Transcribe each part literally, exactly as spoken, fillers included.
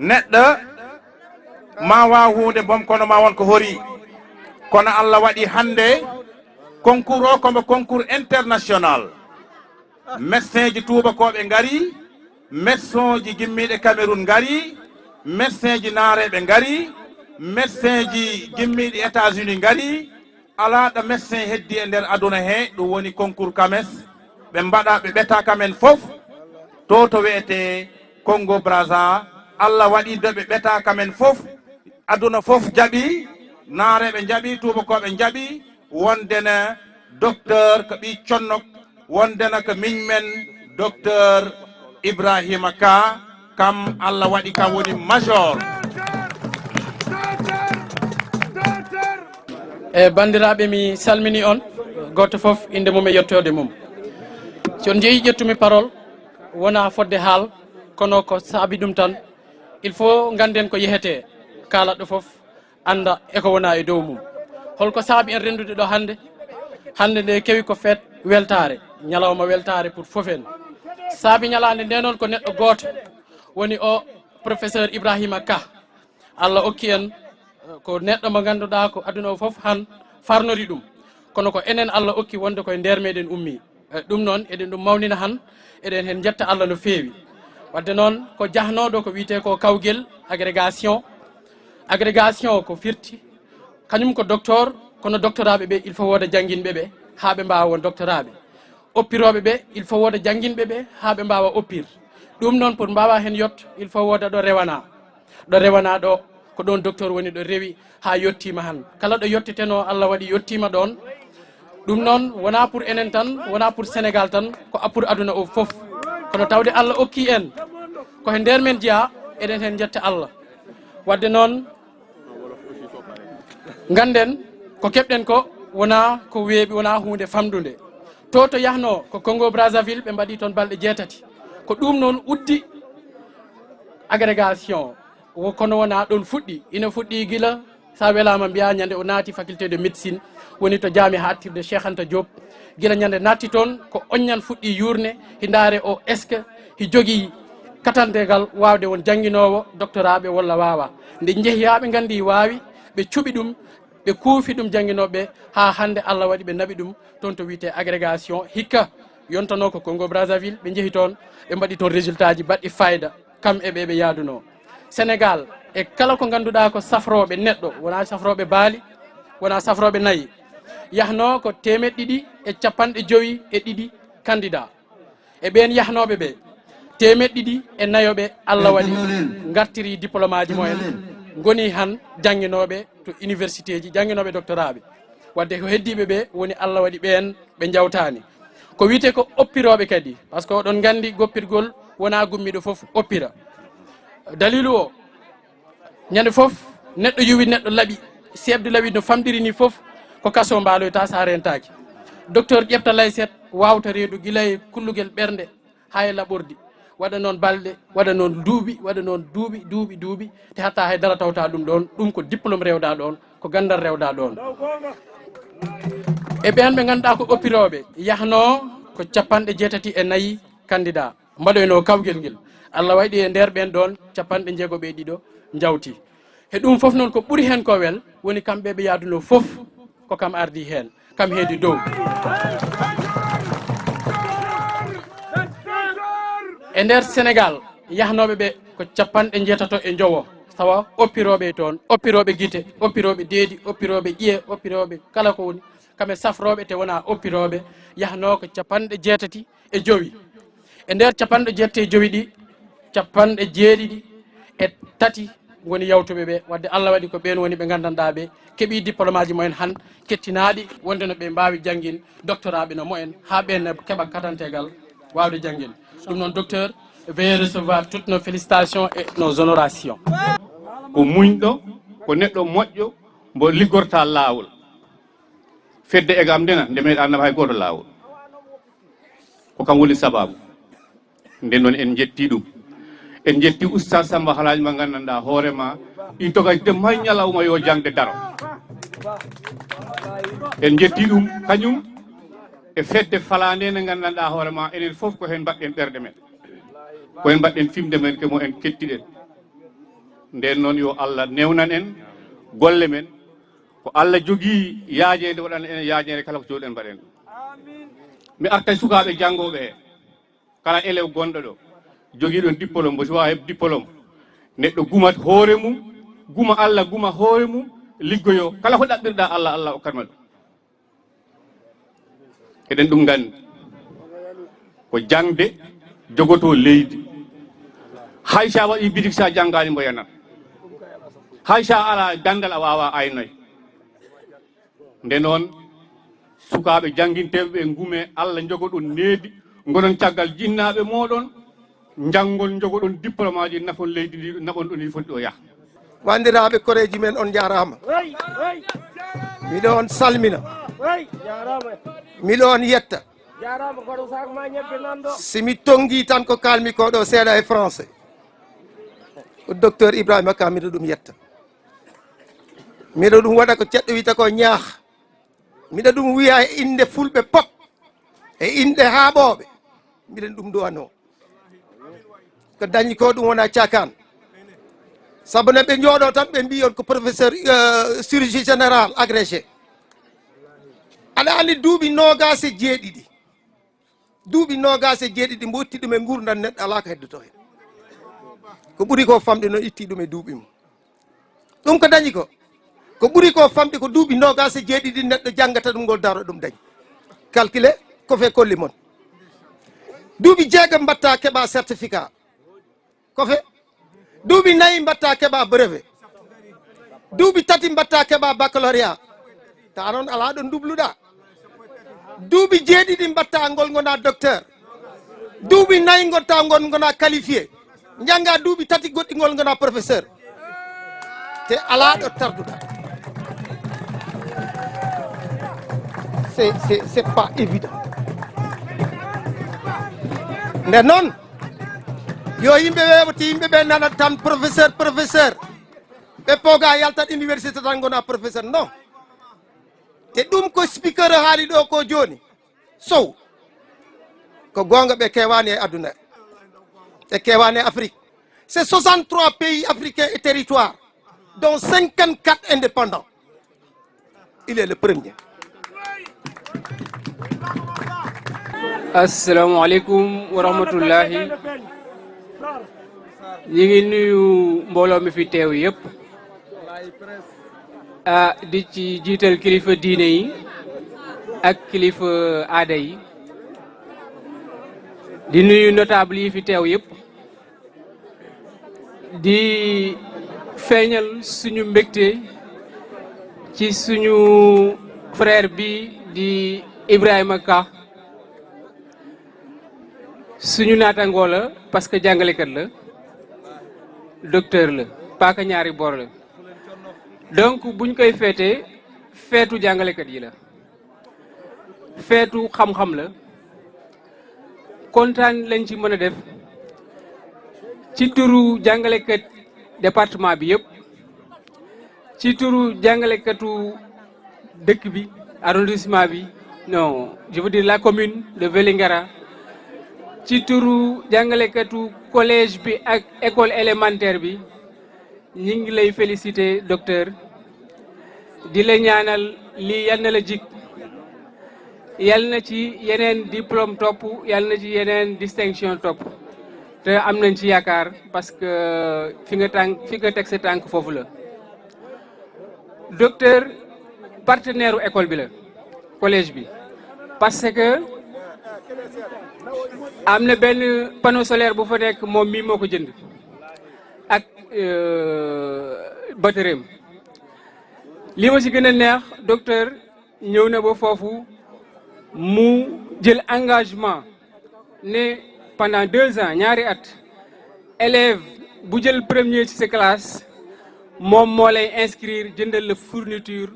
Neɗɗo ma waaw huunde boom kono ma won ko hori. Kono Allah waɗi hannde concours o komo concours international. Médecin ji tuubakooɓe ngari, médecin ji gimmiiɗe Cameroun ngari, médecin ji naareeɓe ngari, médecin ji gimmiiɗe États-Unis ngari. Alaa ɗo médecin heddi e nder aduna he, ɗum woni concours kames. Ɓe mbaɗa, ɓe ɓeta kamen fof to, to wiyetee Congo Brazza. Allah waɗi de ɓe ɓeta kamen fof, aduna fof jaɓi, naareeɓe njaɓi, tuubakooɓe njaɓi, wondena docteur ko ɓii connok, wondena ko miñ men docteur Ibrahima Ka, kam Allah waɗi kam woni major. E banndiraaɓe, mi salmini on, gooto fof innde mum e yettoode mum. Si on njeyi ƴettumi parole, wonaa fodde haal, kono ko saabi ɗum tan, il faut ngannden ko yehetee, kaalatɗo fof annda e ko wona e dow mum. Holko saabi en renndude ɗo hannde? Hannde nde kewi ko feet weltaare, ñalawma weltaare pour fof en. Saabi ñalaande nde noon ko neɗɗo gooto, woni o professeur Ibrahima Ka. Allah okki en, eh, ko neɗɗo mo ngannduɗaa ko aduna o fof han farnori ɗum. Kono ko enen Allah okki wonde koye nder meɗen ummi. Eh, ɗum noon eɗen ɗum mawnina han, eɗen heen njetta Allah no feewi. Wadde noon ko jahnooɗo ko wiyetee ko kawgel, agrégation. Agrégation ko firti, kañum ko docteur, kono doctoraaɓe ɓe il faut wooda jannginɓe ɓe haa ɓe mbaawa won doctoraaɓe. Oppirooɓe ɓe il faut wooda jannginɓe ɓe haa ɓe mbaawa oppir. Ɗum noon pour mbaawa heen yetto il faut wooda ɗo rewanaa. Ɗo rewanaa ɗo ko ɗoon docteur woni ɗo rewi haa yettiima han. Kala ɗo yettetenoo Allah waɗi yettiima ɗoon. Ɗum noon wonaa pour enen tan, wonaa pour Sénégal tan, ko pour aduna o fof. Kono tawde Allah okki en ko he nder men jeyaa, eɗen heen njetta Allah. Wadde noon ngannden ko keɓɗen ko wonaa ko weeɓi, wonaa huunde famɗunde. To to yahnoo ko Congo Brazzaville, ɓe mbaɗi toon balɗe jeetati. Ko ɗum noon uddi agrégation o, kono wonaa ɗoon fuɗɗi. Ina fuɗɗi gila, so a welaama mbiyaa ñande o naati faculté de médecine, woni to jaami haaɗtirde Cheikh Anta Diop. Gila ñande naatti toon ko oññan fuɗɗi yuurne, hi ndaare o est-ce que hi jogii katantegal waawde won jannginoowo doctoraaɓe walla waawaa. Nde njehi haa ɓe nganndi waawi, ɓe cuɓi ɗum, ɓe kuufi ɗum jannginooɓe haa hannde Allah waɗi ɓe naɓi ɗum toon to wiyetee agrégation. Hikka yontanoo ko Congo Brazzaville, ɓe njehi toon, ɓe mbaɗi toon résultat ji baɗɗi fayda, kam e ɓe ɓe yaadunoo. Sénégal, e kala ko ngannduɗaa ko safrooɓe neɗɗo, wonaa safrooɓe baali, wonaa safrooɓe nayi, yahnoo ko teemeɗɗe ɗiɗi e capanɗe jowi e ɗiɗi candidat. E ɓeen yahnooɓe ɓe, teemeɗɗe ɗiɗi e nayo ɓe Allah waɗi ngartiri diplôme aji mumen, ngoni han jannginooɓe to université ji, jannginooɓe doctorat ɓe. Wadde ko heddiiɓe ɓe woni Allah waɗi ɓeen ɓe njawtaani. Ko wiyetee ko oppirooɓe kadi, par ce que oɗon nganndi goppirgol wonaa gummiiɗo fof oppira. Daliilu o, ñande fof neɗɗo yuwi, neɗɗo laɓi, seeɓde laɓi no famɗiri ni fof, ko kaso mbaaloyta so a rentaaki. Docteur ƴefta layset, waawta reedu gila e kullugel ɓernde haa e laɓordi. Waɗa noon balɗe, waɗa noon duuɓi, waɗa noon duuɓi, duuɓi, duuɓi, te hatta hay dara tawta ɗum ɗoon. Ɗum ko diplôme rewda ɗoon, ko ganndal rewda ɗoon. E ɓeen ɓe ngannduɗaa ko oppirooɓe, yahnoo ko capanɗe jeetati e nayi candidat mbaɗoynoo kawgel ngel. Allah waɗi e nder ɓeen ɗoon capanɗe jeego ɓe ɗiɗo njawti. He ɗum fof noon ko ɓuri heen ko wel woni kamɓe ɓe yaadunoo fof ko kam ardi heen, kam heedi dow. E nder Sénégal, yahnooɓe ɓe ko capanɗe njeetato e njowo, tawa oppirooɓe toon, oppirooɓe gite, oppirooɓe deedi, oppirooɓe ƴiye, oppirooɓe kala ko woni, kamɓe safrooɓe te wonaa oppirooɓe, yahnoo ko capanɗe jeetati e jowi. E nder capanɗe jeetati e jowi ɗi, capanɗe jeeɗiɗi e tati ngoni yawtuɓe ɓe. Wadde Allah waɗi ko ɓeen woni ɓe nganndanɗaa ɓe keɓi diplôme aji mumen han kettinaaɗi, wonde no ɓe mbaawi janngin doctorat ɓe no mumen haa ɓe ne keɓa katantegal waawde janngin. Ɗum noon, docteur, veuillez recevoir toutes nos félicitations et nos honorations. Ko muñɗo, ko neɗɗo moƴƴo, mbo liggorta laawol. Fedde e gam ndena, nde meeɗa annaba hay gooto laawol. Ko kam woni sababu. Nden noon en njetti ɗum. En njetti Oustaz Samba Halaaj mo nganndanɗaa hoore ma, i toga dem hay ñalawma yo jaŋde daro. En njetti ɗum kañum e fedde falaande nde nganndanɗaa hoore ma, enen fof ko heen mbaɗɗen ɓerɗe men. Ko heen mbaɗɗen fimde men, ko mo en kettiɗen. Nden noon, yo Allah newnan en golle men. Ko Allah jogii yaajeende, waɗana en yaajeende kala ko jooɗen mbaɗen ɗum. Mi artay sukaaɓe janngooɓe he, kala élève gonɗo ɗo, jogiiɗon diplôme, mbo si waawa heɓ diplôme, neɗɗo gumat hoore mum, guma Allah, guma hoore mum, liggoyo kala ko ɗaɓɓirɗa Allah, Allah okkat ma ɗum. Eɗen ɗum nganndi. Ko jaŋde jogotoo leydi. Hay so a waɗii bitik, so a janngaani, mbo yanat. Hay so a alaa ganndal, a waawaa aynoy. Nde noon, sukaaɓe jannginteeɓe ɓe, ngumee Allah, njogoɗon needi, ngonon caggal jinnaaɓe mooɗon, njanngon, njogoɗon diplôme aji, nafon leydi ndi, naɓon ɗo ndi foti ɗo yaha. Banndiraaɓe, koreeji men, on njaaraama. Miɗo on salmina. Miɗo on yetta. Si mi tonngi tan ko kaalmi ko ɗo seeɗa e français, ko docteur Ibrahima Ka, miɗo ɗum yetta. Miɗo ɗum waɗa ko ceɗɗo wiyta ko ñaax. Miɗo ɗum wiya e innde fulɓe pop, e innde haaɓooɓe, miɗen ɗum duwanoo. Ko dañi ko, ɗum wona caakaan. Sabu ne ɓe njooɗo tan, ɓe mbiyon ko professeur, euh, chirurgie générale agrégé. Aɗa anndi duuɓi noogaas e jeeɗiɗi. Duuɓi noogaas e jeeɗiɗi, mbo itti ɗum e nguurndam neɗɗo, alaa ko heddoto heen. Ko ɓuri ko famɗi noon, itti ɗum e duuɓi mum. Ɗum ko dañi ko, ko ɓuri ko famɗi ko duuɓi noogaas e jeeɗiɗi neɗɗo janngata ɗum ngol, daro ɗum dañ. Calculé ko fe kolli mon. Duuɓi jeegom mbatta keɓa certificat. Ko fe? Duuɓi nayi mbatta keɓa brevet. Duuɓi tati mbatta keɓa baccalauréat. Ta noon alaa ɗo ndubluɗa. Duuɓi jeeɗiɗi mbatta ngol ngona docteur. Duuɓi nayi ngotta ngol ngona qualifié. Njannga duuɓi tati goɗɗi ngol ngona professeur. Te alaa ɗo tarduɗa. C'est, c'est, c'est pas évident. Nde noon, yo yimɓe weeɓo, te yimɓe ɓe nana tan professeur, professeur. Ɓe pooga yaltat université tan ngona professeur. Non. Te ɗum ko speaker haali ɗo ko jooni. Sow. Ko goonga, ɓe keewaani e aduna. Ɓe keewaani e Afrique. C'est soixante-trois pays africains et territoires, dont cinquante-quatre indépendants. Il est le premier. Assalamu alaikum wa rahmatullahi. Ñu ngi nuyu mbooloo mi fi teew yépp. Ah, di ci jiital kilifa diine yi ak kilifa aada yi. Di nuyu notable yi fi teew yépp. Di feeñal suñu mbégte ci suñu frère bi di Ibrahima Ka, suñu naatangoo la, parce que jàngalekat la, docteur la, paaka ñaari boor la. Donc buñ koy feete, feetu jàngalekat yi la, feetu xam-xam la. Kontaan lañ ci mën a def ci turu jàngalekat département bi yépp, ci turu jàngalekatu dëkk bi, arrondissement bi, non, je veux dire la commune de Vélingara, ci turu jàngalekatu collège bi ak école élémentaire bi. Ñi ngi lay féliciter, docteur, di la ñaanal lii yal na la jik, yal na ci yeneen diplôme topp, yal na ci yeneen distinction topp, te am nañ ci yaakaar, parce que fi nga tànk, fi nga teg sa tànk foofu la. Docteur, partenaire u école bi la, collège bi, parce que am na benn panneau solaire bu fa nekk, moom mii moo ko jënd ak, euh, batterie am. Li ma ci gën a neex, docteur ñëw na ba foofu, mu jël engagement ne pendant deux ans, ñaari at, élève bu jël premier ci sa classe, moom moo lay inscrire, jëndal la fourniture.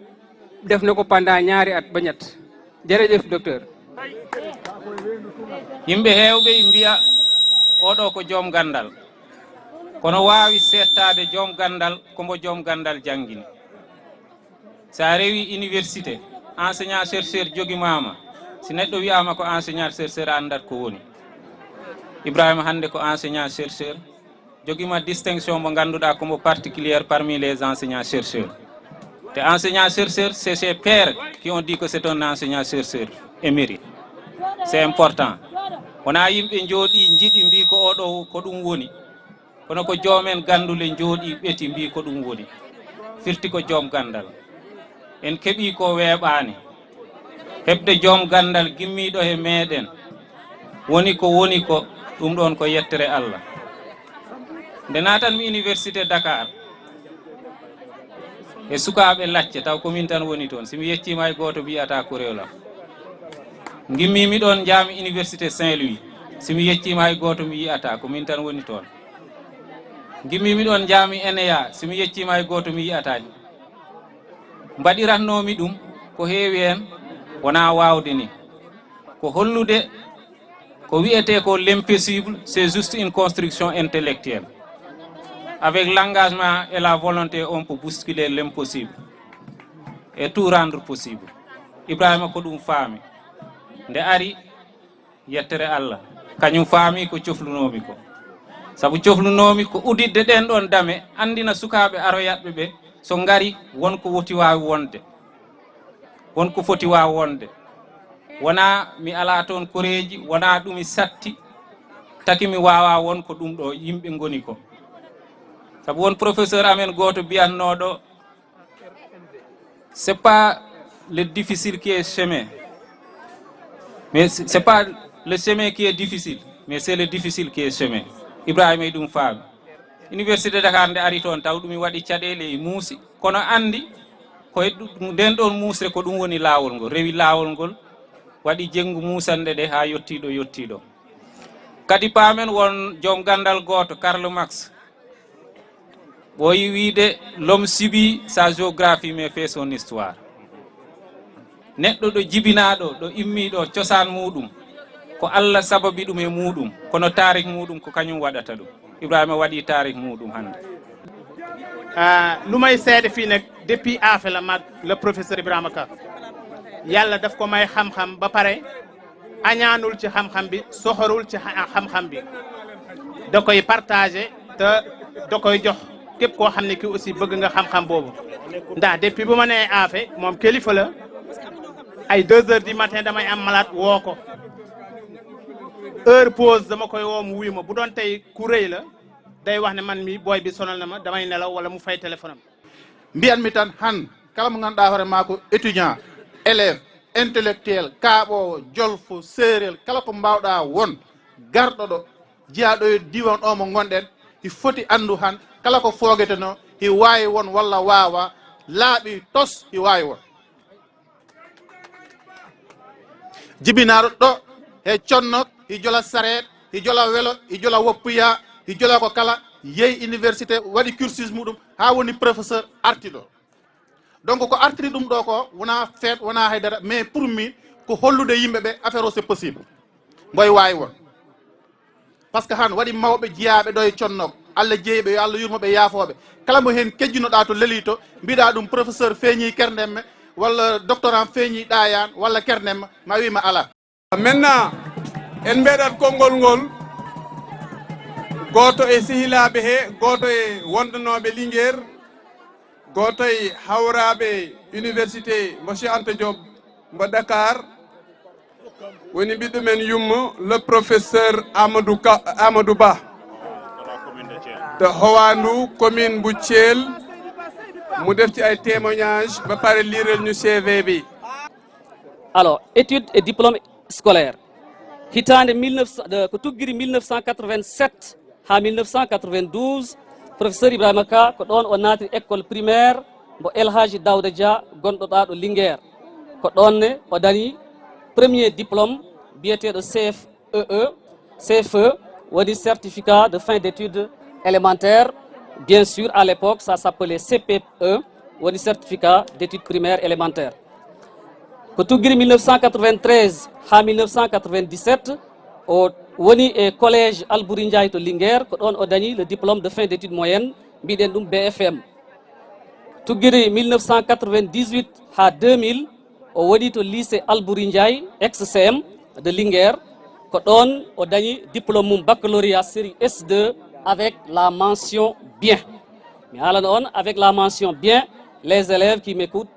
Def na ko pendant ñaari at ba ñett. Jërëjëf, docteur. Yimɓe heewɓe mbiya, "Oɗo ko joom ganndal." Kono waawi seettaade joom ganndal ko mbo joom ganndal janngini. So a rewi université, enseignant chercheur jogimaama, si neɗɗo wiyaama ko enseignant chercheur, a anndat ko woni. Ibrahima hannde ko enseignant chercheur, Jogima distinction mo ngannduɗaa ko mo particulière parmi les enseignants chercheurs. Te enseignants chercheurs, c'est ses pairs qui ont dit que c'est un enseignant chercheur émérite. C'est important. Wonaa yimɓe njooɗi njiɗi mbi ko oɗo ko ɗum woni. Kono ko joomen ganndule njooɗi ɓeti mbi ko ɗum woni. Firti ko joom ganndal. En keɓii ko weeɓaani. Heɓde joom ganndal gimmiiɗo he meeɗen. Woni ko woni ko, ɗum ɗoon ko yettere Allah. Nde naatanmi Université Dakar, e sukaaɓe lacce, taw ko min tan woni toon. Si mi yettiima hay gooto mi yiyataa korewlam. Ngimmiimi ɗoon njaami Université Saint-Louis. Si mi yettiima hay gooto mi yiyataa, ko min tan woni toon. Ngimmiimi ɗoon njaami ENEA, si mi yettiima hay gooto mi yiyataa. Mbaɗiratnoomi ɗum ko heewi heen, wonaa waawde ni. Ko hollude ko wiyetee ko l'impossible, c'est juste une construction intellectuelle. Avec l'engagement et la volonté, on peut bousculer l'impossible et tout rendre possible. Ibrahima ko ɗum faami. Nde ari, yettere Allah, kañum faami ko coflunoomi ko. Sabu coflunoomi ko uditde ɗeen ɗoon dame, anndina sukaaɓe aroyatɓe ɓe, so ngari, won ko woti waawi wonde. Won ko foti waaw wonde. Wonaa mi alaa toon koreeji, wonaa ɗum mi satti, taki mi waawaa won ko ɗum ɗo yimɓe ngoni ko. Sabu won professeur amen gooto biyatnooɗo, c'est pas le difficile qui est chemin, mais c'est c'est pas le chemin qui est difficile, mais c'est le difficile qui est chemin. Ibrahima e ɗum faami. Université Dakar nde ari toon, taw ɗum mi waɗi caɗeele e muusi, kono anndi ko e ɗum, nden ɗoon muusre ko ɗum woni laawol ngol, rewi laawol ngol, waɗi jenngu muusanɗe ɗe haa yettii ɗo yettii ɗo. Kadi paamen won joom ganndal gooto, Karl Marx, ɓooyi wiide, l'homme subit sa géographie mais fait son histoire. Neɗɗo ɗo jibinaa ɗo, ɗo immii ɗo, cosaan muuɗum, ko Allah sababi ɗum e muuɗum, kono taarih muuɗum ko kañum waɗata ɗum. Ibrahima waɗi taarih muuɗum hannde. Ah, lu may seede fii nag, depuis Afe la mag le professeur Ibrahima Ka, Yàlla daf ko may xam-xam ba pare, añaanul ci xam-xam bi, soxorul ci xam-xam bi, da koy partagé te da koy jox képp koo xam ne ki aussi bëgg nga xam-xam boobu. Ndax depuis bu ma nee Afe, moom kilifa la, ay deux heures du matin damay am malade woo ko, heure pause dama koy woo mu wuyu ma. Bu doon tey ku rëy la, day wax ne man mi booy bi sonal na ma, damay nelaw wala mu fay téléphone am. Mbiyanmi tan, han kala mo ngannduɗaa hoore maa ko étudiant, élève, intellectuel, kaaɓoowo, jolfo, seerel, kala ko mbaawɗaa won, garɗo ɗo, jeyaaɗo e diiwaan o mo ngonɗen, hi foti anndu han kala ko foogetenoo, hi waawi won walla waawaa, laaɓi tos, hi waawi won. Jibinaaɗo ɗo he Connok, hi jola sareet, hi jola welo, hi jola woppuya, hi jola ko kala, yehi université, waɗi cursus muɗum haa woni professeur, arti ɗo. Donc ko artiri ɗum ɗo ko wona feet, wona haydara, mais pour min ko hollude yimɓe ɓe affaire o c'est possible. Ngoy wawi won. Parce que han waɗi mawɓe jiyaaɓe ɗo e Connok, Allah jeyi ɓe, yo Allah yurmo ɓe, yaafo ɓe. Kala mo hen kejjunoɗa to leli to, mbiɗa ɗum professeur feeñi kerndemme, walla doctorant feeñi ɗayan, walla kerndemme, ma wima ala. Maintenant, en mbeɗat konngol ngol, gooto e sehilaaɓe he, gooto e wondanooɓe Linguère, gooto e hawraaɓe université mo Cheikh Anta Diop mo Dakar, woni ɓiɗɗo men yummo, le professeur Amadou Ka, Amadou Ba de Howandu, commune bu Thiel, mu def ci ay témoignage ba pare liiral ñu C V bi. Alors, études et diplômes scolaires. Hitaande mille neuf cents, de, ko tuggiri mille neuf cent quatre-vingt-sept haa mille neuf cent quatre-vingt-douze, professeur Ibrahima Ka ko ɗoon o naati école primaire mbo El Hadji Daouda Dia gonɗo ɗaa ɗo Linguère. Ko ɗoon ne o dañi premier diplôme biyeteeɗo C F E E, C F E woni certificat de fin d'études élémentaires, bien sûr à l'époque ça s'appelait C P E, woni certificat d'études primaires élémentaires. Ko tuggiri mille neuf cent quatre-vingt-treize haa mille neuf cent quatre-vingt-dix-sept o woni e collège Alboury Ndiaye to Linguère, ko ɗoon o dañi le diplôme de fin d'études moyennes, mbiɗen ɗum B F M. Tuggiri mille neuf cent quatre-vingt-dix-huit haa deux mille o woni to lycée Alboury Ndiaye, ex C M de Linguère, ko ɗoon o dañi diplôme mum baccalauréat série S deux avec la mention bien. Mi haalana on, avec la mention bien, les élèves qui m'écoutent,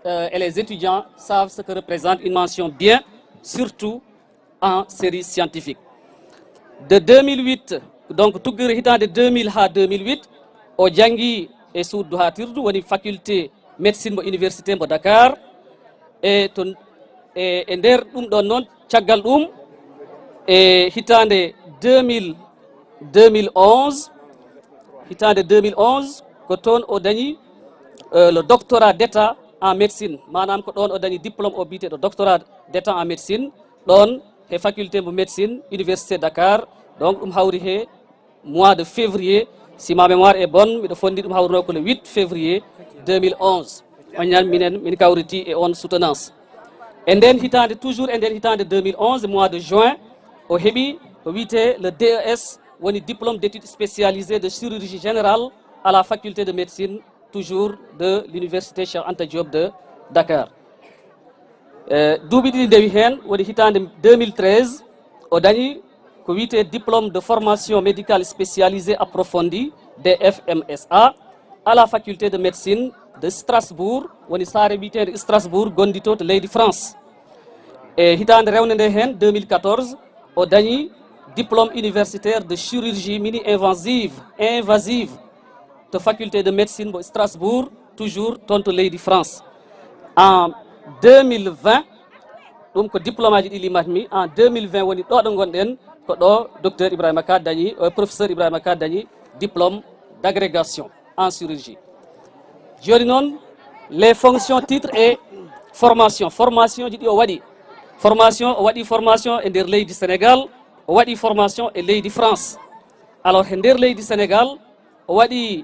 euh, et les étudiants savent ce que représente une mention bien, surtout en série scientifique. De deux mille huit, donc tuggude hitaande deux mille haa deux mille huit, o janngi e suudu duhatirdu, woni faculté médecine mo université mo Dakar. E to, e, e nder ɗum ɗon noon, caggal ɗum, e hitaande deux mille, deux mille onze, hitaande deux mille onze, ko toon o dañi, euh, le doctorat d'état en médecine. Maanaam ko ɗoon o dañi diplôme o biyeteeɗo doctorat d'état en médecine, ɗoon he faculté mo médecine, université Dakar. Donc ɗum hawri he mois de février, si ma mémoire est bonne, miɗo fondi ɗum hawruno ko le huit février deux mille onze. On ñan minen, min kawriti e on soutenance. E nden hitaande, toujours e nden hitaande deux mille onze, mois de juin, o heɓi ko wiyetee le D E S, woni diplôme d'études spécialisées de chirurgie générale à la faculté de médecine, toujours de l'université Cheikh Anta Diop de Dakar. Eh, duuɓi ɗiɗi ndewi heen, woni hitaande deux mille treize, o dañi ko wiyetee diplôme de formation médicale spécialisée approfondie, D F M S A, à la faculté de médecine de Strasbourg, woni saare wiyeteende Strasbourg, gonɗo to leydi France. E hitaande rewnde nde heen, deux mille quatorze, o dañi diplôme universitaire de chirurgie mini-invasive, invasive, to faculté de médecine mo Strasbourg, toujours toon to leydi France. En deux mille vingt, ɗum ko diplôme aji ɗi limatmi, en deux mille vingt woni ɗo ɗo ngonɗen, ko ɗo docteur Ibrahima Ka dañi, euh, professeur Ibrahima Ka dañi diplôme d'agrégation en chirurgie. Jooni noon, les fonctions, titres et formation. Formation ji ɗi o waɗi. Formation, o waɗi formation e nder leydi Sénégal, o waɗi formation e leydi France. Alors, e nder leydi Sénégal, o waɗi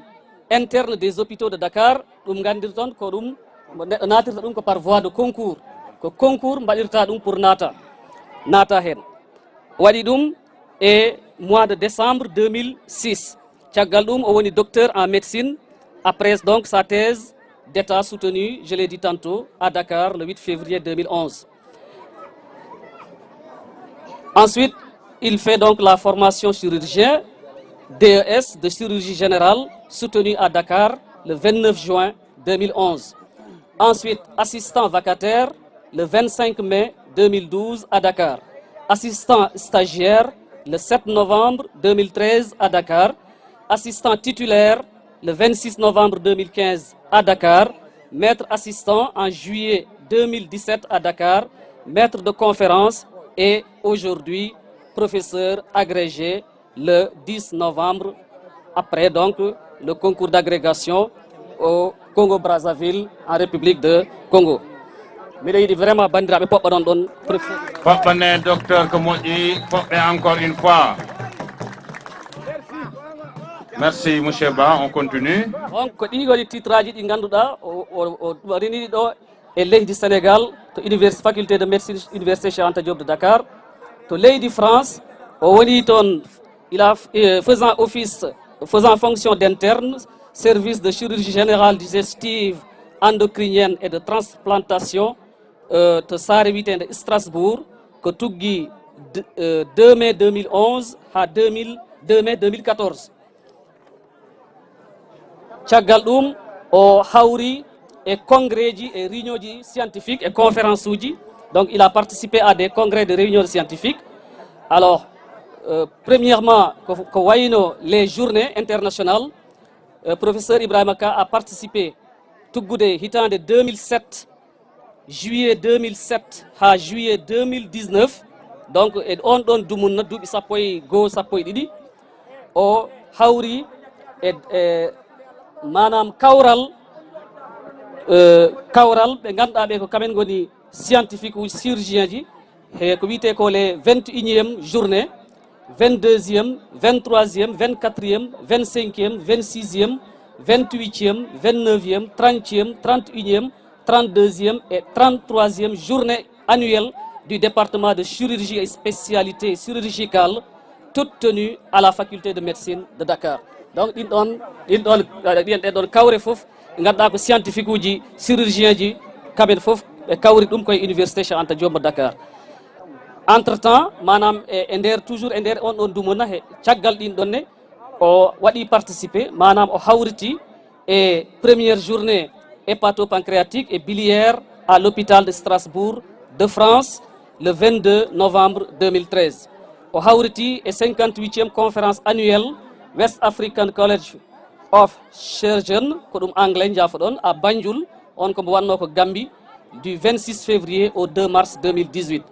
interne des hôpitaux de Dakar, ɗum nganndirton ko ɗum, neɗɗo naatirta ɗum ko par voie de concours. Ko concours mbaɗirta ɗum pour naata, naata heen. O waɗi ɗum e mois de décembre deux mille six. Caggal ɗum, o woni docteur en médecine, après donc sa thèse d'état soutenue, je l'ai dit tantôt, à Dakar le huit février deux mille onze. Ensuite, il fait donc la formation chirurgien, D E S de chirurgie générale, soutenue à Dakar le vingt-neuf juin deux mille onze. Ensuite, assistant vacataire le vingt-cinq mai deux mille douze à Dakar. Assistant stagiaire le sept novembre deux mille treize à Dakar. Assistant titulaire le vingt-six novembre deux mille quinze à Dakar. Maître assistant en juillet deux mille dix-sept à Dakar. Maître de conférence et aujourd'hui professeur agrégé le dix novembre, après donc le concours d'agrégation au Congo-Brazzaville, en République de Congo. Miɗo yiɗi vraiment banndiraaɓe poɓɓa ɗon ɗon. Poɓɓane docteur ko moƴƴi, poɓɓe encore une fois. Merci monsieur Ba, on continue. Donc ko ɗi woni titre aji ɗi ngannduɗaa o, o, o, o rini ɗo e leydi Sénégal, to université, faculté de médecine, université Cheikh Anta Diop de Dakar, to leydi France, o woni toon, il a, euh, faisant office, faisant fonction d'interne, service de chirurgie générale, digestive, endocrinienne et de transplantation, euh, to saare wiyeteende Strasbourg, ko tuggi de, euh, deux mai deux mille onze haa deux mille, deux mai deux mille quatorze. Caggal ɗum, o hawri e congrès ji, e réunion ji scientifique, e conférence uji. Donc, il a participé à des congrès de réunion scientifique. Alors, euh, premièrement, ko, ko wayno les journées internationales, euh, professeur Ibrahima Ka a participé tuggude hitaande deux mille sept, juillet deux mille sept haa juillet deux mille dix-neuf, donc e on ɗon dumunna, duuɓi sappo e goo, sappo e ɗiɗi, o hawri e, e maanaam kawral, eh, kawral ɓe ngannduɗaa ɓe ko kamen ngoni scientifique uji, chirurgien ji, he ko wiyetee ko les vingt et unième journée, vingt-deuxième, vingt-troisième, vingt-quatrième, vingt-cinquième, vingt-sixième, vingt-huitième, vingt-neuvième, trentième, trente et unième, trente-deuxième et trente-troisième journée annuelle du département de chirurgie et spécialité chirurgicale, toutes tenues à la faculté de médecine de Dakar. Donc ɗin ɗon, ɗin ɗon, ɗin ɗon kawre fof, ngannduɗaa ko scientifique uji, chirurgien ji, kamen fof ɓe kawri ɗum koye université Cheikh Anta Diop mo Dakar. Entre temps, maanaam e, e nder, toujours e nder on ɗon dumunna, he caggal ɗin ɗon ne, O waɗi participer, maanaam o hawriti e première journée hépatopancréatique et biliaire à l'hôpital de Strasbourg de France le vingt-deux novembre deux mille treize. O hawriti e cinquante-huitième conférence annuelle West African College of Surgeons, ko ɗum anglais, njaafoɗon, à Banjul, on ko mbo waɗnoo ko Gambie, du vingt-six février au deux mars deux mille dix-huit.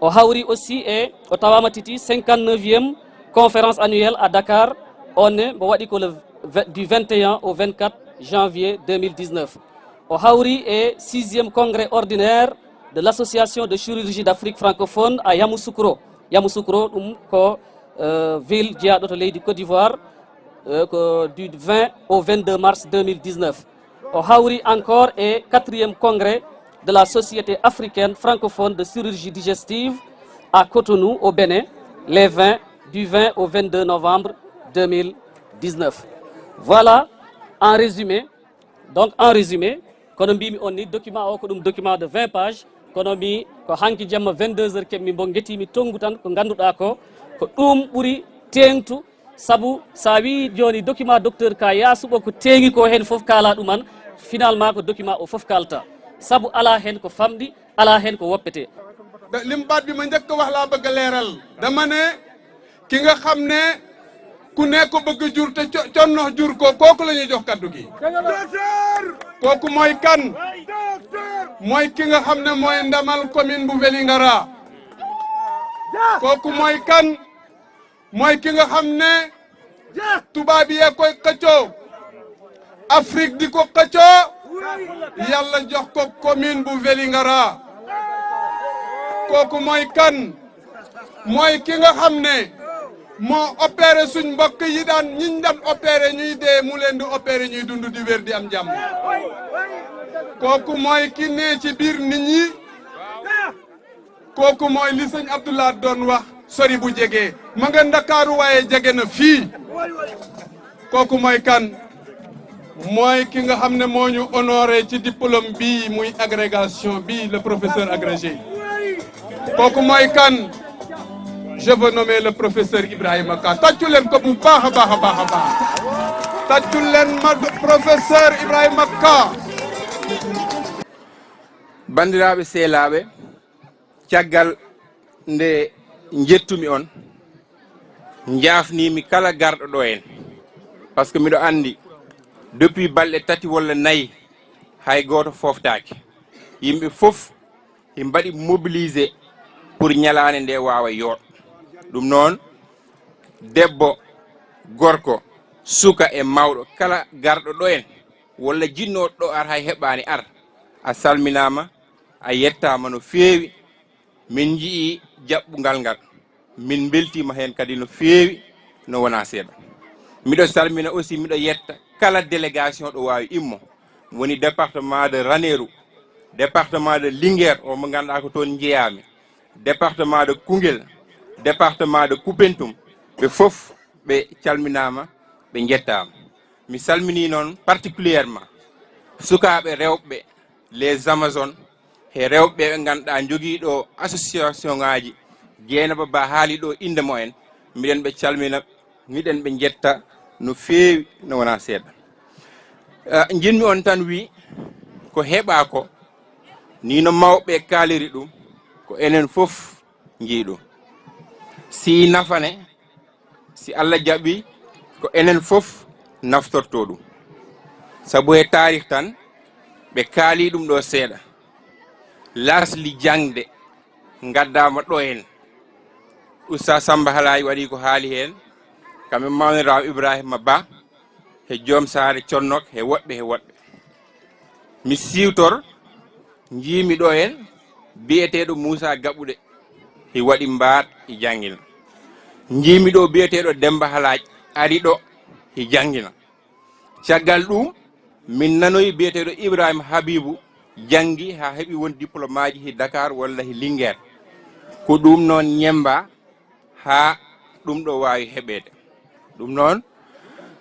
O hawri aussi e, o tawaama titi cinquante-neuvième conférence annuelle à Dakar, on ne mbo waɗi ko le ve-, du vingt et un au vingt-quatre janvier deux mille dix-neuf. O hawri e sixième congrès ordinaire de l'Association de chirurgie d'Afrique francophone à Yamoussoukro. Yamoussoukro, ɗum ko, euh, ville jeyaaɗo to leydi Côte d'Ivoire, euh, ko du vingt au vingt-deux mars deux mille dix-neuf. O hawri encore e quatrième congrès de la Société africaine francophone de chirurgie digestive à Cotonou, au Bénin, les vingt, du vingt au vingt-deux novembre deux mille dix-neuf. Voilà, en résumé. Donc, en résumé, kono mbimi on ni, document o ko ɗum document de vingt pages, kono mi ko hanki jemma vingt-deux heures keɓmi mbo ngetimi tongu tan, ko ngannduɗaa ko, ko ɗum ɓuri teeŋtu. Sabu sa wi jooni document docteur Ka, ya suɓo ko teeŋi ko heen fof kaala ɗuman, finalement ko document o fof kaalta. Sabu alaa heen ko famɗi, alaa heen ko woppete. Da-, lim baat bi ma njëkk a wax laa bëgg a leeral. Dama ne, ki nga xam ne ku ne ko bëgg jur te co-, connox jur ko, kooku la ñuy jox kaddu gi. Kooku mooy kan? Mooy ki nga xam ne mooy ndamal commune bu Vélingara. Kooku mooy kan? Mooy ki nga xam ne tubaab yee koy xëccoo, Afrique di ko xëccoo, Yàlla jox ko commune bu Vélingara. Kooku mooy kan? Mooy ki nga xam ne moo opéré suñ mbokk yi daan, ñiñ daan opéré ñuy dee, mu leen di opéré ñuy dund, di wér, di am jàmm. Kooku mooy ki ne ci biir nit ñi. Kooku mooy li sëñ Abdoulaye doon wax, sori bu jege. Ma nga Ndakaaru, waaye jege na fii. Kooku mooy kan? Mooy ki nga xam ne moo ñu honoré ci diplôme bii, muy agrégation bii, le professeur agrégé. Kooku mooy kan? Je veux nommer le professeur Ibrahima Ka. Tàccu leen ko bu baax a baax a baax a baax. Tàccu leen ma professeur Ibrahima Ka. Banndiraaɓe sehlaaɓe, caggal nde njettumi on, njaafniimi kala garɗo ɗo en, parce que miɗo anndi depuis balɗe tati walla nayi hay gooto fooftaaki. Yimɓe fof ɓe mbaɗi mobilisé pour ñalaande nde waawa yooɗ. Ɗum noon, debbo, gorko, suka e mawɗo, kala garɗo ɗo en walla jinnooɗo ɗo ar hay heɓaani ar, a salminaama, a yettaama no feewi. Min nji'i jaɓɓungal ngal, min mbeltiima heen kadi no feewi, no wonaa seeɗa. Miɗo salmina aussi, miɗo yetta kala délégation ɗo waawi immo, woni département de Ranérou, département de Linguère, o mo ngannduɗaa ko toon njeyaami, département de Koungheul, département de Koupentoum, ɓe fof ɓe calminaama, ɓe njettaama. Mi salminii noon particulièrement sukaaɓe rewɓe les Amazones, he rewɓe ɓe ngannduɗaa njogii ɗo association ŋaaji, Jeynaba Ba haali ɗo innde mo en, miɗen ɓe calmina, miɗen ɓe njetta no feewi, no wonaa seeɗa. Eh, njiɗmi on tan wi ko heɓaa ko, ni no mawɓe kaaliri ɗum, ko enen fof njii ɗum. Si nafane, si Allah jaɓi, ko enen fof naftorto ɗum. Sabu he taarih tan, ɓe kaali ɗum ɗo seeɗa. Lasli jaŋde ngaddaama ɗo en. Usta Samba Halaay waɗi ko haali heen, kamɓe mawniraawo Ibrahima Ba, he joom saare Connok, he woɗɓe, he woɗɓe. Mi siwtor, njiimi ɗo en biyeteeɗo Muusa Gaɓuɗe, hi waɗi mbaat, hi janngina. Njiimi ɗo biyeteeɗo Demmba Halaaj ari ɗo, hi janngina. Caggal ɗum, min nanoyi biyeteeɗo Ibrahima Habibu janngi haa heɓi won diplôme aji hi Dakar walla hi Linguère. Ko ɗum noon ñemmba haa ɗum ɗo waawi heɓeede. Ɗum noon,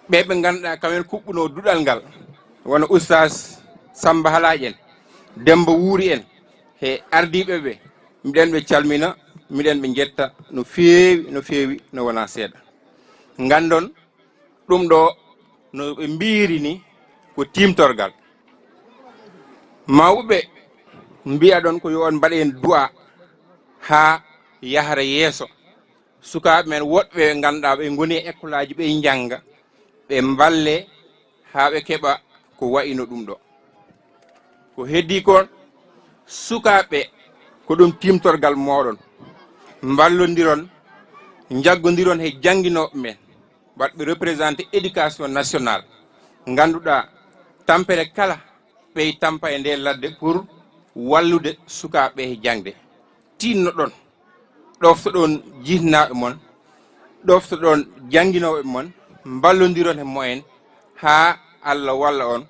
ɓe ɓe ngannduɗaa kamen kuɓɓunoo duɗal ngal, wano Oustaz Samba Halaaj en, Demmba Wuuri en, he ardiiɓe ɓe, miɗen ɓe calmina, miɗen ɓe njetta no feewi, no feewi, no wonaa seeɗa. Nganndon, Ɗum ɗo no ɓe mbiyiri ni ko tiimtorgal. Mawɓe mbiya ɗon ko yo on mbaɗen du'a haa yahra yeeso. Sukaaɓe men woɗɓe ɓe ngannduɗaa ɓe ngoni e ekkolaaji ɓe njannga, ɓe mballe haa ɓe keɓa ko wayino ɗum ɗo. Ko heddii kon, sukaaɓe, ko ɗum tiimtorgal mooɗon. Mballondiron, njaggondiron he jannginooɓe men, waɗɓe représenté éducation nationale. Ngannduɗaa, tampere kala ɓey tampa e nde ladde pour wallude sukaaɓe he jaŋde. Tinnoɗon, ɗoftoɗon jihnaaɓe mon, ɗoftoɗon jannginooɓe mon, mballondiron e mo'en haa Allah walla on,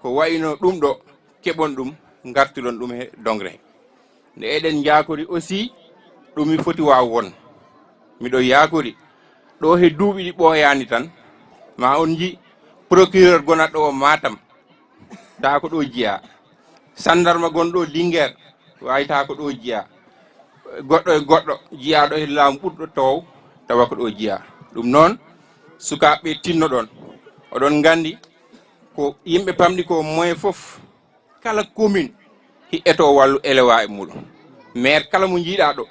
ko wayno ɗum ɗo, keɓon ɗum, ngartiron ɗum he dongre he. Nde eɗen njaakori aussi, ɗum mi foti waaw won. Miɗo yaakori, ɗo he duuɓi ɗi ɓooyaani tan, ma on nji procureur gonatɗo o Matam, taa ko ɗo jiya. Sandarma gonɗo Linguère, wawi taa ko ɗo jiya. Goɗɗo e goɗɗo jiyaaɗo e laamu ɓurɗo tow, tawa ko ɗo jiya. Ɗum noon, sukaaɓe tinnoɗon, oɗon nganndi ko yimɓe pamɗi ko moyen fof, kala commune hi eto wallu elewa e muɗum. Maire kala mo njiiɗaa ɗo,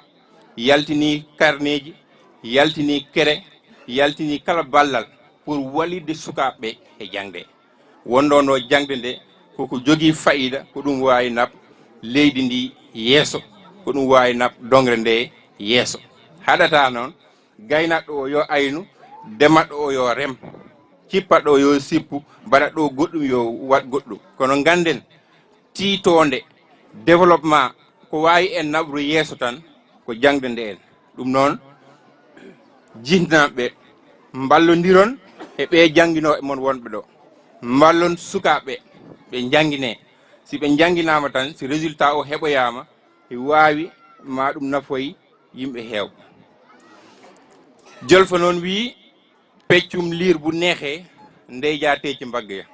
yaltini karneeji, yaltini kere, yaltini kala ballal pour wallitde sukaaɓe ɓe e jaŋde. Wonɗo no jaŋde nde, koko jogii fayiida, ko ɗum waawi nab leydi ndi yeeso, ko ɗum waawi nab dongre nde yeeso. Haɗata noon, gaynaɗo o yo aynu, dematɗo o yo rem, cippaɗo o yo sippu, mbaɗaɗo goɗɗum yo waɗ goɗɗum. Kono ngannden, tiitoonde, développement, ko waawi en naɓru yeeso tan, ko jaŋde nde en. Ɗum noon, jihnaaɓe, mballondiron e ɓe jannginooɓe mon wonɓe ɗo. Mballon sukaaɓe, ɓe njanngine. Si ɓe njannginaama tan, si résultat o heɓoyaama, e waawi ma ɗum nafoyi yimɓe heew. Jolfo noon wii, peccum liir bu neexee, ndey jaa tey ci mbagg ya.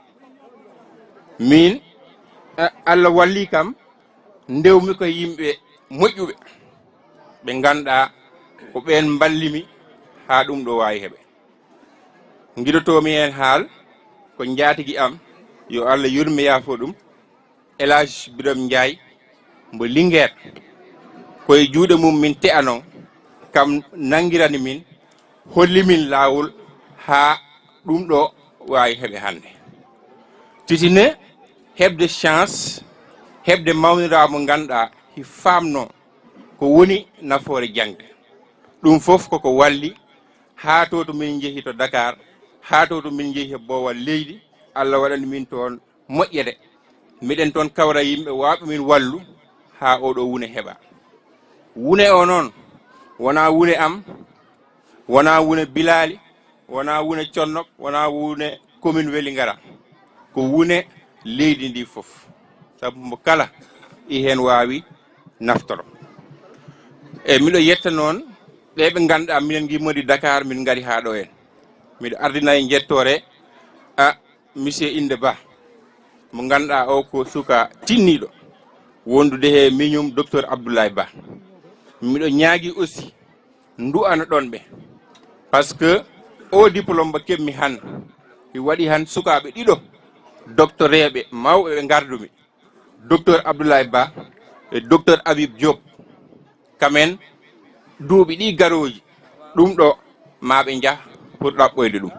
Miin, a-, Allah walli kam, ndewmi ko yimɓe moƴƴuɓe, ɓe ngannduɗaa ko ɓeen mballimi haa ɗum ɗo waawi heɓe. Ngidotoomi heen haal ko njaatigi am, yo Allah yurme yaafo ɗum, El Hadj Birom Ndiaye mbo Linguère, ko e juuɗe mum min te'anoo, kam nanngirani min, holli min laawol haa ɗum ɗo waawi heɓe hannde. Titine heɓde chance, heɓde mawniraawo mo ngannduɗaa hi faamnoo ko woni nafoore jaŋde. Ɗum fof koko walli haa to to min njehi to Dakar, haa to to min njehi he boowal leydi, Allah waɗani min toon moƴƴere. Miɗen toon kawra yimɓe waawɓe min wallu haa oɗo wune heɓa. Wune o noon, wonaa wune am, wonaa wune Bilali, wonaa wune Connok, wonaa wune commune Welingara. Ko wune leydi ndi fof. Sabu mo kala e heen waawi naftoro. E miɗo yetta noon ɓe ɓe ngannduɗaa minen ngimmori Dakar, min ngari haa ɗo en. Miɗo ardina e njettoore a Monsieur Inde Ba, mo ngannduɗaa o ko suka tinniiɗo, wondude he miñum Docteur Abdoulaye Ba. Miɗo ñaagi aussi, ndu'ano ɗon ɓe. Par ce que o diplôme mo keɓmi han, mi waɗi han sukaaɓe ɗiɗo, doctoreeɓe mawɓe ɓe ngardumi, Docteur Abdoulaye Ba e Docteur Habib Diop. Kamen duuɓi ɗi garooji, ɗum ɗo maa ɓe njah pour ɗaɓɓoyde ɗum.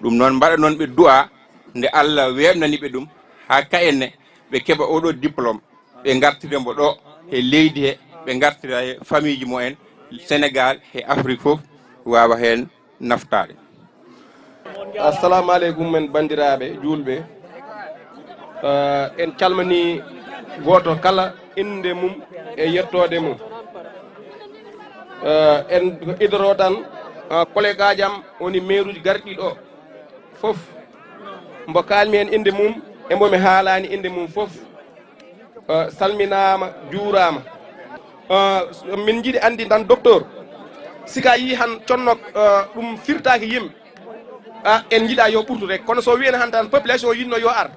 Ɗum noon, mbaɗa noon ɓe du'a nde Allah weeɓnani ɓe ɗum, haa ka'enne ɓe keɓa oɗo diplôme, ɓe ngartira mbo ɗo he leydi he, ɓe ngartira he famille ji mumen, Sénégal, he Afrique fof waawa heen naftaade. Assalamu aleykum, men banndiraaɓe juulɓe. Eh, en calmini gooto kala innde mum e yettoode mum. Eh, en idoro tan, ah, kolleegaaji am woni meeruuji garɗi ɗo fof. Mbo kaalmi heen innde mum e mbo mi haalaani innde mum fof. Eh, salminaama, juuraama. Eh, min njiɗi anndi tan, docteur, sika yii han Connok, eh, ɗum firtaaki yimɓe. Ah, en njiɗa yo ɓurtu rek. Kono so wiyene han tan population o yinno yo ar,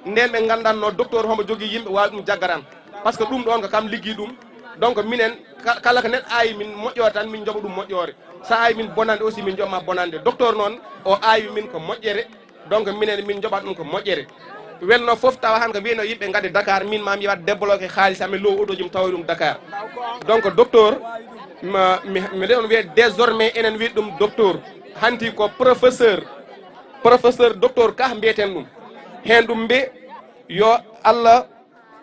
nden ɓe nganndanno docteur homo jogii yimɓe waawi ɗum jaggaran. Par ce que ɗum ɗon ko kam liggi ɗum. Donc minen, ka-, kala ko neɗɗo ayi min moƴƴoore tan, min njoɓa ɗum moƴƴoore. So a aawi min bonande aussi, min njoɓ ma bonande. Docteur noon, o aawi min ko moƴƴere. Donc minen min njoɓat ɗum ko moƴƴere. Welno fof tawa han ko wiyno yimɓe ngadde Dakar, min ma mi waɗ débloqué haalis am e low otoji mi tawa ɗum Dakar. Donc docteur, ma- mi- miɗen on wiye désormais enen wiye ɗum docteur. Hanti ko professeur, professeur docteur Ka mbiyeten ɗum. Heen ɗum mbi yo Allah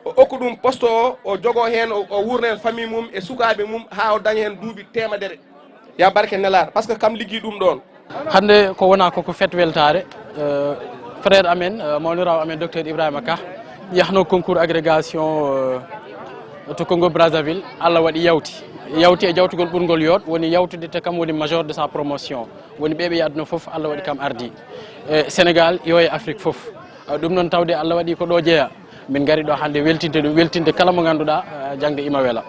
o okku ɗum poste o, o jogo heen, o o wurna heen famille mum e sukaaɓe mum haa o daña heen duuɓi teemedere. Ya barke nelaar, parce que kam liggii ɗum ɗoon. Hannde ko wona koko fête weltaare, euh, frère amen, euh, mawniraawo amen docteur Ibrahima Ka yahno concours agrégation, euh, to Congo Brazzaville. Allah waɗi yawti, yawti e jawtugol ɓurngol yooɗ, woni yawtude te kam woni major de sa promotion, woni ɓeɓe aduna fof Allah waɗi kam ardi e Sénégal yo e Afrique fof. Ah, ɗum noon tawde Allah waɗi ko ɗo jeeya, min ngari ɗo hannde weltinde ɗum, weltinde kala mo ngannduɗaa, ah, jaŋde ima wela.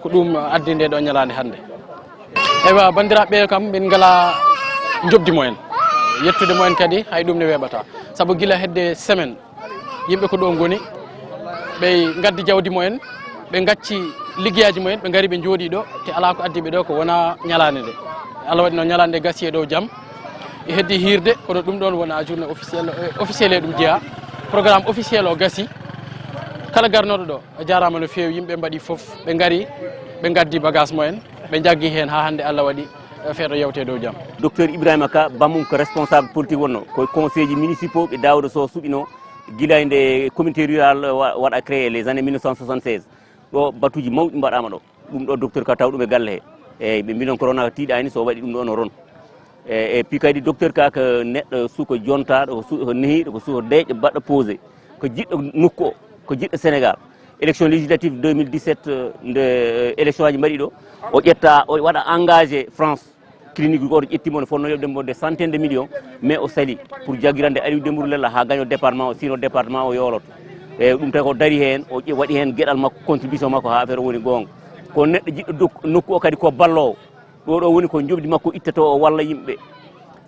Ko ɗum, ah, addi nde ɗo ñalaande hannde. Eywa, banndiraaɓe ɓe kam min ngala njoɓdi mumen, yettude mumen kadi hay ɗum ne weeɓata. Sabu gila hedde semaine yimɓe ko ɗo ngoni, ɓe ngaddi jawdi mumen, ɓe ngacci liggeyaaji mumen, ɓe ngari ɓe njooɗii ɗo, te alaa ko addi ɓe ɗo ko wona ñalaande nde. Allah waɗi noon ñalaande nde gasi e dow jam. E heddi hiirde, kono ɗum ɗoon wona journée officielle, eh, officielle e ɗum jeyaa. Programme officiel o gasi. Kala garnooɗo ɗo, a jaaraama no feewi, yimɓe mbaɗi fof, ɓe ngari, ɓe ngaddi bagage mumen, ɓe njaggi heen haa hannde Allah waɗi, eh, feeto yewte dow jam. Docteur Ibrahima Ka, bammum ko responsable politique wonno, ko conseillers municipaux ɓe Daouda Sow suɓino, gila e nde communauté rurale wa- waɗa créé les années mille neuf cent soixante-seize. Ɗo batuuji mawɗi mbaɗaama ɗo. Ɗum ɗo docteur Ka taw ɗum e galle he. Eyyi, ɓe mbinon corona tiiɗaani, so waɗi ɗum ɗo no ron. E, e puis kadi docteur Ka ko neɗɗo suko jontaaɗo, ko su- ko nehiiɗo, ko suko deeƴɗo, baɗɗo posé, ko jiɗɗo nokku o, ko jiɗɗo Sénégal. Élection législative deux mille dix-sept, euh, nde, euh, élection aji mbaɗi ɗo, o ƴetta, o waɗa engagé France. Clinique gooto ƴettiimo, no fotnoo yoɓde mo des centaines de millions, mais o sali pour jaggirande Aliou Dembourou Lella haa gaño département o, sinon département o yooloto. E ɗum tawi ko dari heen, o ƴe- waɗi heen geɗal makko, contribution makko haa affaire o woni goonga. Ko neɗɗo jiɗɗo dok- nokku o kadi ko balloowo. Ɗo ɗo woni ko njoɓdi makko ittetoo o walla yimɓe.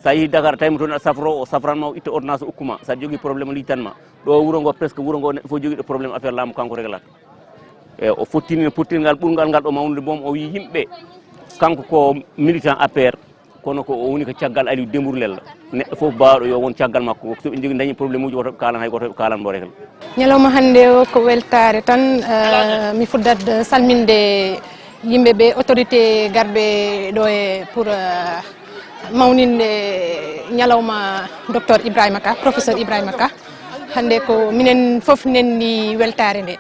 So a yehii Dakar tawi mo toon aɗa safroo, o safranma o itta ordonnance o ukkumaa. So aɗa jogii problème o liitanma. Ɗo wuro ngo presque wuro ngo neɗɗo fof jogiiɗo problème affaire laamu kanko reglata. E o fottini pottingal ɓurgal ngal ɗo mawnude boom, o wii yimɓe, kanko ko militant A P R, kono ko o woni ko caggal Aliou Dembourou Lella. Neɗɗo fof baawɗo yo won caggal makko, so ɓe jogii dañi problème uji woto ɓe kaalan hay gooto, ɓe kaalan mbo rek. Ñalawma hannde o ko weltaare tan, eh, mi fuddat salminde yimɓe ɓe, autorité garɓe ɗo e pour, eh, mawninde ñalawma docteur Ibrahima Ka, professeur Ibrahima Ka. Hannde ko minen fof nenndi weltaare nde.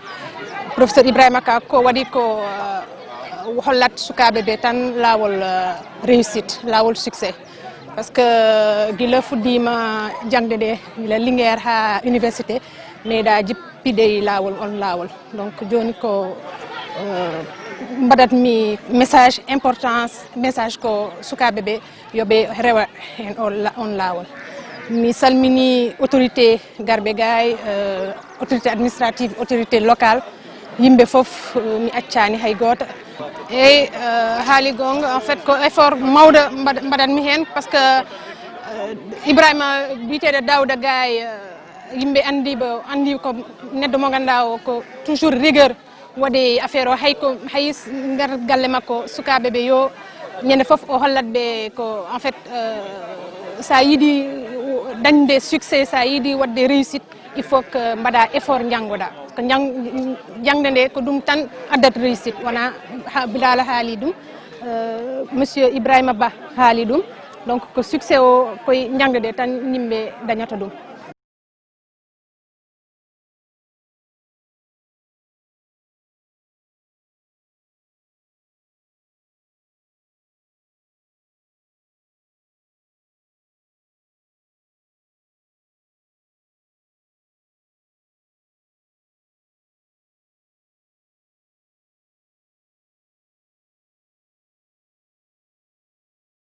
Professeur Ibrahima Ka ko waɗi ko, eh, hollat sukaaɓe ɓe tan laawol, eh, réussite, laawol succès. Parce que gila fuɗɗiima jaŋde nde, gila Linguère haa université, meeɗa jippude e laawol, on laawol. Donc jooni ko, eh, mbaɗatmi message importance, message ko sukaaɓe ɓe, yo ɓe rewa heen on la- on laawol. Mi salmini autorité garɓe ga e, eh, autorité administrative, autorité locale, yimɓe fof, eh, mi accaani hay gooto. Eyi, eh, haali goonga, en fait ko effort mawɗo mbaɗ- mbaɗatmi heen, parce que, eh, Ibrahima biyeteeɗo Daouda Gaye, eh, yimɓe anndiiɓe, anndi ko neɗɗo mo ngannduɗaa o ko toujours rigueur. Waɗi affaire o, hay ko, hay s- nder galle makko, sukaaɓe ɓe yo ñande fof o hollat ɓe ko, en fait, euh, sa yiɗi dañde succès, sa yiɗi waɗde réussite, il faut que mbaɗa effort, njanngoɗa. Ko njang- jaŋde nde ko ɗum tan addat réussite, wona ha Bilala haali ɗum, euh, monsieur Ibrahima Ba haali ɗum. Donc ko succès o, koye jaŋde nde tan yimɓe dañata ɗum.